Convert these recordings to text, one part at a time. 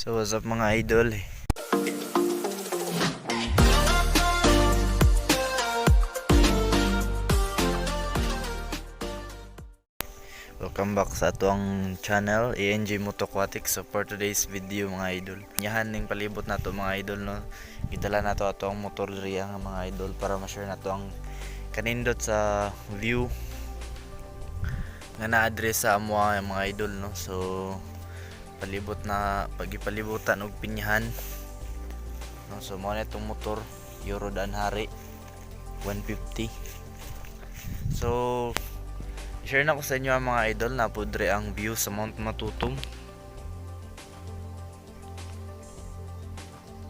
So what's up, mga idol? Welcome back sa atoang channel, ANG Moto Aquatics. So for today's video, mga idol, nyahan ning palibot nato, mga idol, no. Gidala nato ato ang motor diri ang mga idol para ma-share nato ang kanindot sa view nga na-address sa amoa, mga idol, no. So palibot na pagipalibutan og pinyahan, no. So mao na itong motor, Euro Dan Hari 150. So share na ko sa inyo ang mga idol na pudre ang view sa Mount Matutum.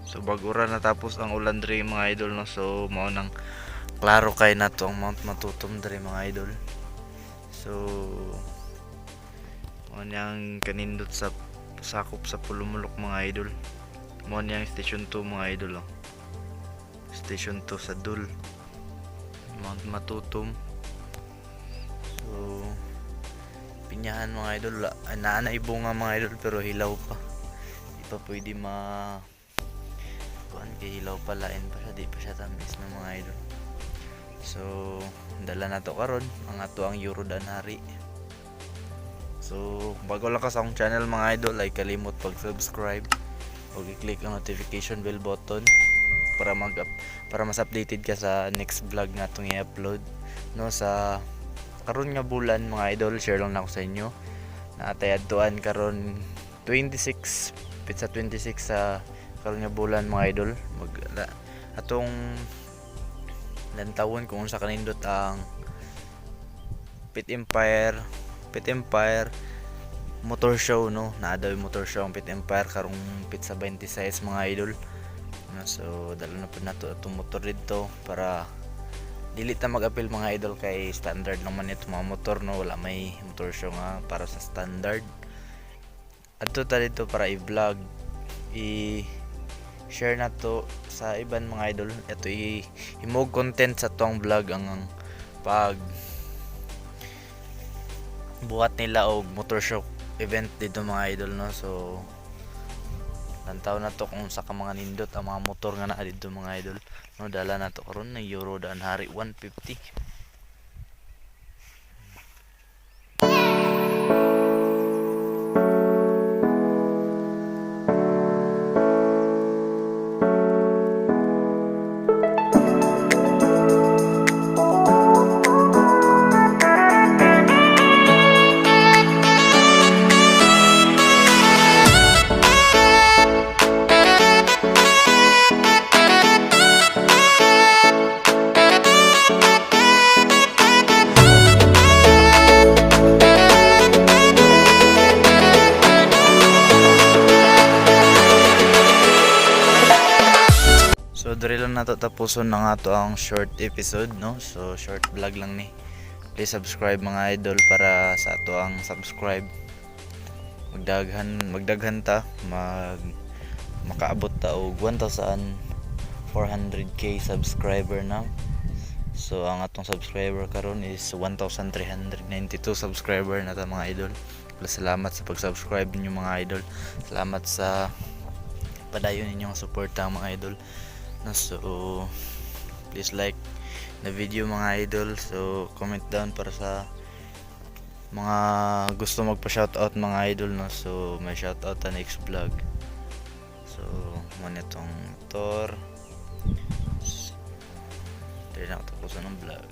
So bago ra natapos ang ulan diri, mga idol, no. So mao nang klaro kay nato ang Mount Matutum diri, mga idol. So mao niyang kanindot sa sakop sa Polomolok, mga idol. Mao niyang Station 2, mga idol, oh. Station 2 sa Dul. Mount Matutum. So pinyahan, mga idol, naa na ibunga, mga idol, pero hilaw pa. Di pa pwede ma kuan kay hilaw pa, lain pa siya, di pa siya tamis ng mga idol. So dala na to karon ang ato ang Euro Danhari. So kung bago lang ka sa akong channel, mga idol, ay kalimot pag-subscribe o i-click ang notification bell button para mas updated ka sa next vlog na atong i-upload, no. Sa karon nga bulan, mga idol, share lang na ako sa inyo naatay adtuan karon 26, petsa 26 sa karon nga bulan, mga idol, mag la, atong lantawon kung unsa kanindot ang Pit Empire Motor Show, no. Naa daw yung motor show ang Pit Empire karong petsa 26, mga idol, no. So dala na po nato atong motor dito para dili ta mag-apil, mga idol, kay standard naman ito mga motor, no. Wala may motor show nga para sa standard. Adto ta dito para i-vlog, i share na to sa iban, mga idol. Ito i himog content sa tong vlog ang pag buhat nila og motor show event dito, mga idol, no. So lantaw na to kung sa ka mga nindot ang mga motor nga naa dito, mga idol, no. Dala na to karon ng Euro Dan Hari 150. So diri lang nato tapuson na nga to ang short episode, no. So short vlog lang ni. Please subscribe, mga idol, para sa ato ang subscribe. Magdaghan magdaghan ta, makaabot ta og 1,400K subscriber na. So ang atong subscriber karon is 1,392 subscriber na ta, mga idol. Salamat sa pag-subscribe ninyo, mga idol. Salamat sa padayon ninyong suporta, mga idol. No, so please like the video, mga idol. So comment down para sa mga gusto magpa-shoutout, mga idol, no. So may shoutout ta next vlog. So mao itong motor. Dili na tapusan ng vlog.